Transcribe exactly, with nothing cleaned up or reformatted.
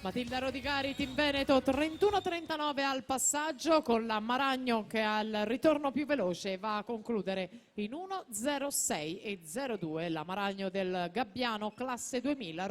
Matilda Rodigari, Team Veneto, trentuno trentanove al passaggio, con la Maragno che al ritorno più veloce va a concludere in uno zero sei e zero due, la Maragno del Gabbiano, classe duemila.